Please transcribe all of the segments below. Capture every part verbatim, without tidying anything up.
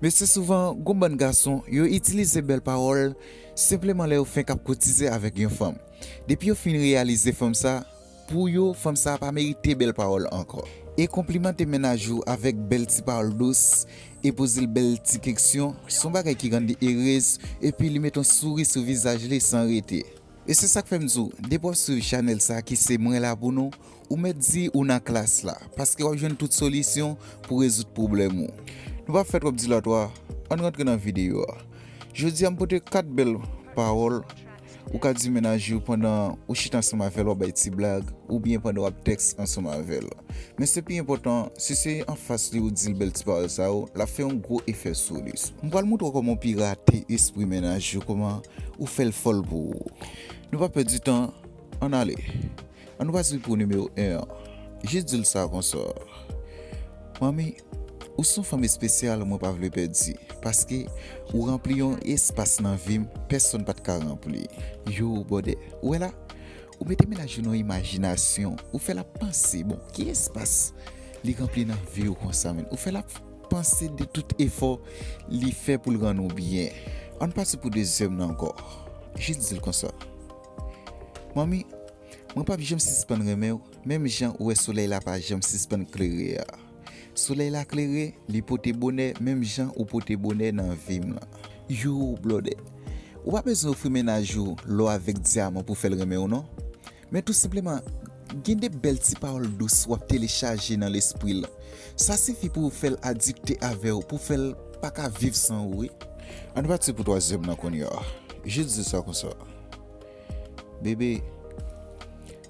Mesye, souvan gon bann gason yo itilize bèl pawòl senpleman lè yo fenk ap koutize avèk yon fanm. Depi yo fin reyalize fanm sa, pou yo, fanm sa pa merite bèl pawòl ankò. E konplimante mennaj ou avèk bèl ti pawòl dous, e poze l bèl ti keksyon, se yon bagay ki rann li erez, epi li met yon souri sou vizaj li san rete. E se sa k fè m di w, depi w ap swiv chanèl sa ki se Mwen La Pou Nou, ou mèt di ou nan klas la, paske w ap jwenn tout solisyon pou rezoud pwoblèm ou. Nou p ap fè twòp dilotwa, ann rantre nan videyo a. Jodi a, m pote kat bèl pawòl ou ka di mennaj ou pandan ou chita ansanm avè l, w ap bay ti blag, oubyen pandan w ap tèks ansanm avè l. Men se pi enpòtan, si se anfas li ou di l bèl ti pawòl sa yo, l ap fè yon gwo efè sou li. M pral montre w kòman w pirate espri mennaj ou, kòman ou fè l fòl pou ou. Nou pa pèdi tan, ann ale. Ann nou pase pou nimewo en an. Jis di l sa konsa. Manmi, ou se yon fanm espesyal mwen pa vle pèdi, paske ou ranpli yon espas nan vi m pèsonn pa t ka ranpli. Yo, bòdè, ou wè la, ou mete mennaj ou nan imajinasyon, ou fè l ap panse, bon, ki espas li ranpli nan vi w konsa, menn? Ou fè l ap panse de tout efò li fè pou l rann ou byen. Ann pase pou dezyèm nan ankò. Jis di l konsa. Manmi, mwen p ap janm sispann renmen w, menm jan ou wè solèy la pa janm sispann klere a. Solèy la klere, li pote bonè, menm jan ou pote bonè nan vi m lan. Yo, blòdè. Ou pa bezwen ofri mennaj ou lò avèk dyaman pou fè l renmen w, non. Men tou senpleman, gen de bèl ti pawòl dous w ap telechaje nan lespri l. Sa sifi pou fè l adikte avè w, pou fè l pa ka viv san ou, wi. Ann pati pou twazyèm nan kounye a. Jis di sa konsa. Bebe,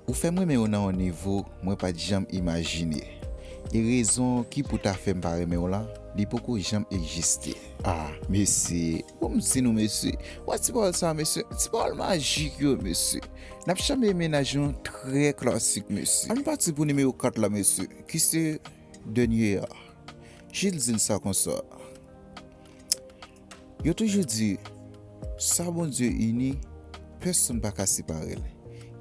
ou fè m renmen w nan yon nivo mwen pa t janm imajine. E rezon ki pou ta fè m pa renmen w la, li poko janm egziste. Ah, mesye, bon, m di nou, mesye, wè ti pawòl sa, mesye, ti pawòl majik yo, mesye. N ap chanbe mennaj nou trè klasik, mesye. Ann pati pou nimewo kat la, mesye, ki se dènye a. Jis di l sa konsa. Yo toujou di, sa Bondye ini, pèsonn pa ka separe l.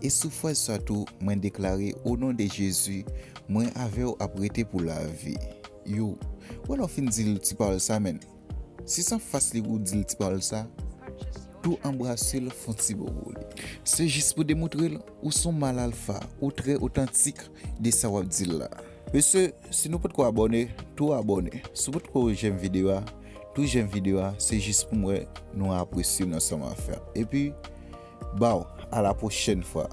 E sou fraz sa tou, mwen deklare, o non de Jezi, mwen avè w ap rete pou lavi. Yo, wè lè w fin di l ti pawòl sa, menn. Si se anfas li ou di l ti pawòl sa, tou anbrase l, fè yon ti bo pou li. Se jis pou demontre l, ou se yon mal alfa, ou trè otantik de sa w ap di l la. Mesye, si nou potko abòne, tou abòne. Si w potko jèm videyo a, tou jèm videyo a, se jis pou m wè nou apresye m nan sa m ap fè. Epi, baw, a la pwochèn fwa.